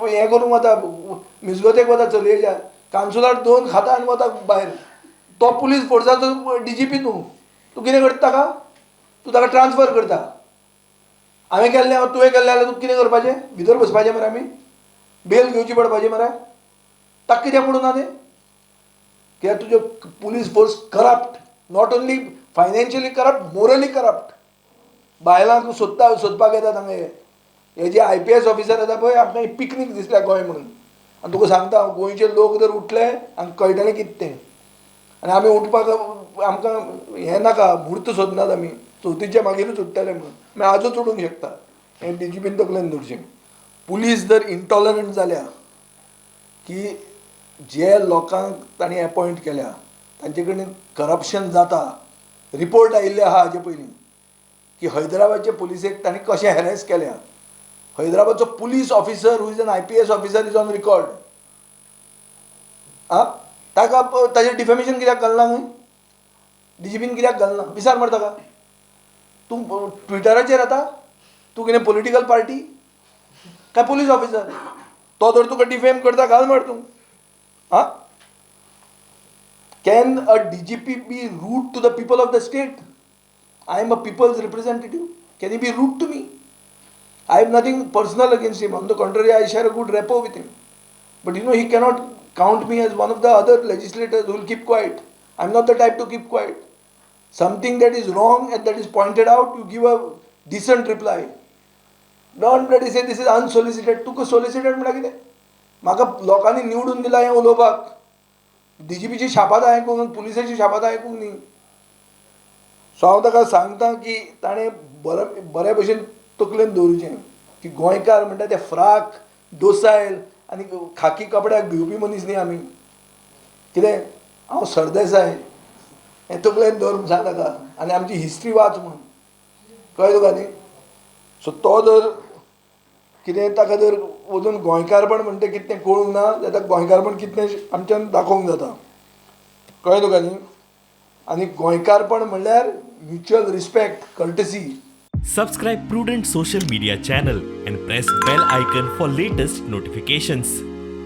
हें करूंक वता, मिजगतेक वता चलयेच्या कानसुलार दोन खाता आनी वता भायर. तो पुलीस फोर्साचो डीजीपी. तूं तूं कितें करता ताका? तूं ताका ट्रान्सफर करता. हांवें केल्लें, तुवें केल्लें जाल्यार तुका कितें करपाचें? भितर बसपाचें मरे? आमी बेल घेवची पडपाची मरे. ताका कित्याक पडूं ना तें? कित्याक तुजें police force corrupt, not only financially corrupt, morally corrupt. बायलांक सोदता, सोदपाक येतात हांगा. हे हे जे आयपीएस ऑफिसर येता पळय, आमकां पिकनीक दिसल्या गोंय म्हणून. आनी तुका सांगता हांव, गोंयचे लोक जर उठले, आमकां कळटलें कितें तें. आनी आमी उठपाक आमकां हें नाका, म्हूर्त सोदनात आमी. चवथीच्या मागीरूच उठ्ठले म्हणून आमी आजूच उठूंक शकता. हें डीजीपीन तकलेन दवरचें. पुलीस जर इंटॉलरंट जाल्या की जे लोकांक तांणी एपॉयंट केल्या तांचे कडेन करप्शन जाता. रिपोर्ट आयिल्ले आहा हाजे पयलीं की हैदराबादचे पुलिसेक तांणी कशें हॅरेस केल्या. हैदराबादचो police officer who is an IPS officer is on record. आं, ताका ताजेर डिफेमेशन कित्याक घालना न्हय? डीजीपीन कित्याक घालना? विचार मरे ताका. तूं ट्विटराचेर आतां तूं कितें पॉलिटिकल पार्टी काय पुलीस ऑफिसर? तो जर तुका डिफेम करता, घाल मरे तूं. आं, can a DGP be rude to the people of the state? I am a people's representative. Can he be rude to me? I have nothing personal against him. On the contrary, I share a good rapport with him. But he cannot count me as one of the other legislators who will keep quiet. I'm not the type to keep quiet. Something that is wrong and that is pointed out, you give a decent reply. Don't bloody say this is unsolicited. तुका solicited म्हळ्यार कितें? म्हाका लोकांनी निवडून दिला हें उलोवपाक. डीजीपीची शापात आयकूंक, पुलिसाची शापात आयकूंक न्ही. सो हांव ताका सांगता की ताणें बरे बरे भशेन तकलेन दवरुचें की गोंयकार म्हणटा ते फ्राक, डोसायल आनी खाकी कपड्याक भिवपी मनीस न्ही आमी. कितें हांव सरदेसाय हें तकलेन दवर म्हूण सांग ताका आनी आमची हिस्ट्री वाच म्हणून. कळ्ळें तुका न्ही? सो तो जर कितें ताका जर वचून गोंयकारपण म्हणटा कितें तें कळूंक ना जाल्यार गोंयकारपण कितें आमच्यान दाखोवंक जाता. कळ्ळें तुका न्ही? आनी गोंयकारपण म्हणल्यार mutual respect, courtesy. Subscribe Prudent Social Media channel and press bell icon for latest notifications.